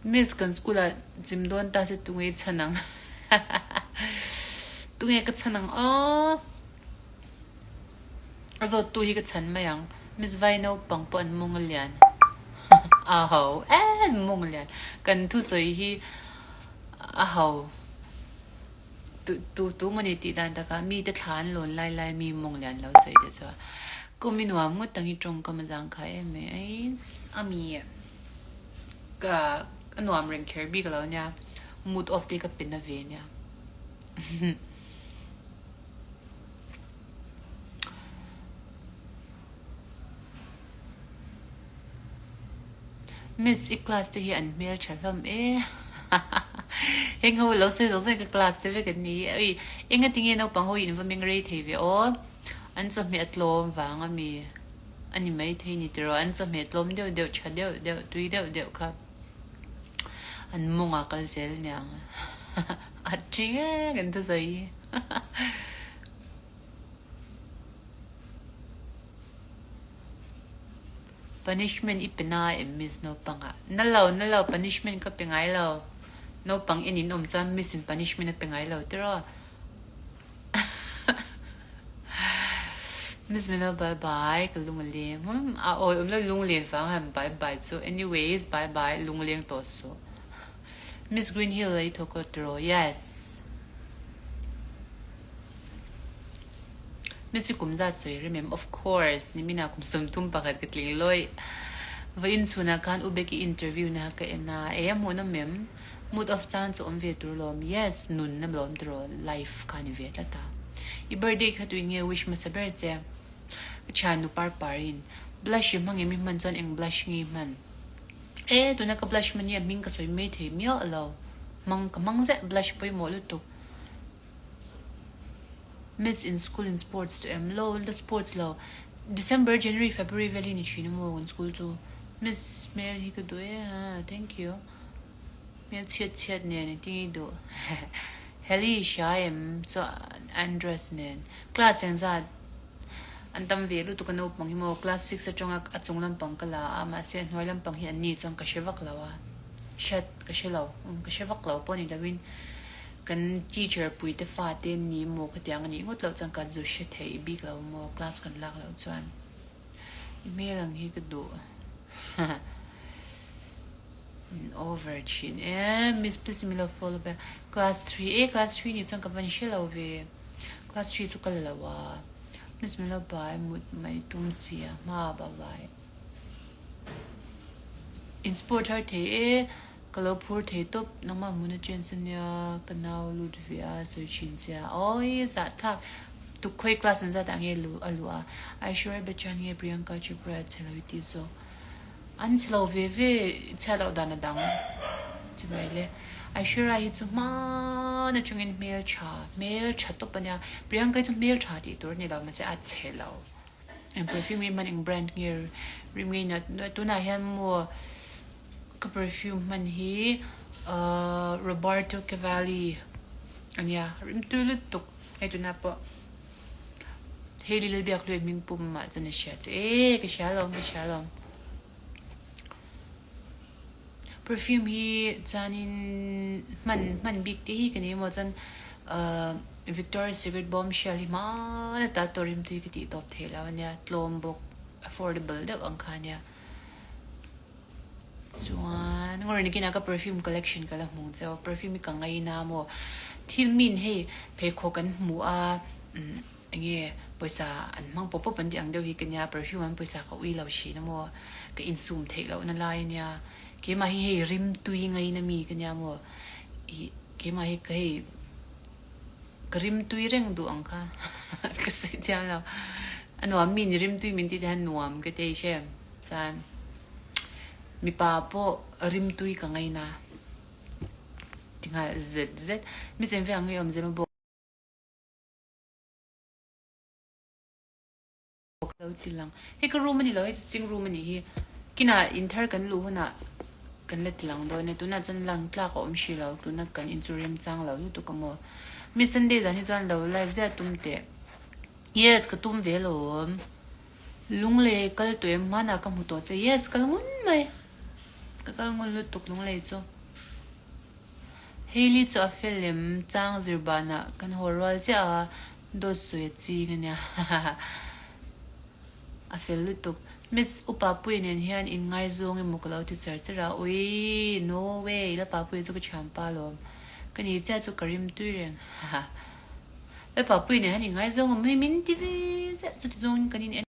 Miss kan school ah chim dawn ta se tunge chhan ang tunge ka chhan ang aw a zawt tu hi ka chhan mai ang Miss vai naupang pawh an mawng a lian a ho eh an mawng a lian kan thusawi hi a ho tu tu tu mawni tih dan takah mite thla an lawn lai lai mi mawng lian lo sawi te chuan kum i nuam ngawt ang i tawngkam a zangkhai em mai aiss a mi. Ka a nuam reng kher bik lo nia, mood off te ka pe na ve nia. Miss i class te hi an hmel tha hlawm e. Heng ho lo sawi zawk zawk ka class te vek an ni. Oi engati nge naupang ho hi in va meng rei thei ve aw. An chawhmeh a tlawm vang a mi. A ni maithei ni tiraw, an chawhmeh tlawm deuh deuh, tha deuh deuh, tui deuh deuh kha an mawngah kal zel aniang a ṭing e kan thusawi hi. Punishment i pe na em miss naupangah? Na lo, na lo, punishment ka pe ngai lo. Naupang en in awm chuan miss in punishment a pe ngai lo tiraw. Miss Melo bye bye ka lung a leng hmm a awi awm lo lung len vang han bye bye chu anyways bye bye lung leng tawh suh Miss Green Hill a i thawk aw tiraw yes Miss i kum zat sawi rem em of course nimina kum 31 ka tling lawih va inchhunah khan U Becky interview na ka en a e a hmuhnawm em. Mood off chan chu awm ve tur lawm yes nun na lawm tiraw life kha ni ve tlat a. I birthday kha tuin nge wish hmasa ber che? Ka thiannu par par in blush i hmang em i hman chuan eng blush nge i hman? E tuna ka blush hman hi a hming ka sawi mai thei miah lo hmang ka hmang zeh blush pawimawh lutuk. Miss in school in sports tu em? Lo la sports lo December January February vel hi ni thin a maw kan school chu Miss hmel hi ka duh e ha thank you. Hmel chhiat chhiat nen engtin nge i duh? Heli i hria em? Chuan Andres nen class eng zat an tam ve lutuk a naupang hi maw class six atanga a chung lampang ka la a mahse a hnuai lampang hi an ni chuan ka hre vak lo a hriat ka hre lo ka hre vak lo pawh ni loin kan teacher pui te fa te an ni maw ka tiang a nih ngawt loh chuan ka zu hre thei bik lo maw class kan lak loh chuan i hmel ang hi ka duh. Over thin e miss please min lo follow back class 3 e class 3 ni chuan ka van hre lo ve class 3 chu ka la lo a miss min lo bai mut mai tum sia hma bye bye in sport har thei e ka lo phur thei tawp nangmah hmuna chance ania ka nau lut ve a sawi thin che a awii zah thlak tukhawi class an zat ah nge lu a luh a Aishwarya Bachchan nge Priyanka Chopra chhe lo i tih zawk. An chhe lo ve ve chhiat loh dan a dang chi mai le. Aishwarya hi chu hman atangin hmel tha hmel tha tawp a nia. Priyanka hi chu hmel tha tih tur a ni lo mahse a chhe lo. Eng perfume nge hman eng brand nge rim ngei nat nuai tunah hian maw ka perfume hman hi ahh Roberto Cavalli a nia rim tui lutuk hei tunah pawh. Hailey Lalbiakhlui hming pum mah chuan a hria che e ka hria alawm ka hria alawm. Perfume hi chuanin hman hman bik te hi ka nei maw chuan uh, Victoria's Secret bombshell hi hman ata tawrim tui ka tih tawp thei lo ania tlawm bawk affordable deuh ang kha ania. Chuan ngawr nakinah ka perfume collection ka la hmu cheu perfume hi ka ngaina maw thil min hei pheikhawk an hmu a umm enge pawisa an hmang pawp pawp an tih ang deuh hi ka nia perfume an pawisa ka ui lo thin a maw ka insum theih loh na lai ania keimah hi hei rim tui ngaina mi ka nia maw ih keimah hi ka hei ka rim tui reng duh ang kha ka sawi thiam lo a nuam mi ni rim tui min tih te hian nuam ka ti a i hre em. Chuan mipa pawh rimtui ka ngaina ti nghal zet zet. Mi chen ve ang nge awm zema bawk ka lo ti lang. Hei ka room a ni lo, hei chu sitting room a nih hi. Kinah in thar kan luh hunah kan la ti lang dawn e. Tunah chuan lang tlak a awm hri lo, tuna kan in chu remchang lo lutuk a maw. Mi Sunday zan hi chuan lo live ziah tum teh. Yes, ka tum ve alawm. Lunglei kal tawh em? Hmanah ka hmu tawh che. Yes, kal ngun mai. Ka kal ngun lutuk lunglei chu. Hailey chu a fel em chang zir banah kan haw rual chiah a, dawt sawi a ching a nia. A fel lutuk. Miss upa Puia nen hian in ngaizawng emaw ka lo ti char char a, uii no way Lapa Puia chu ka thianpa alawm. Ka ni chiah chu ka rim tui reng. Lapa Puia nen hian in ngaizawng emaw hi min ti ve ziah chuti zawngin kan in en.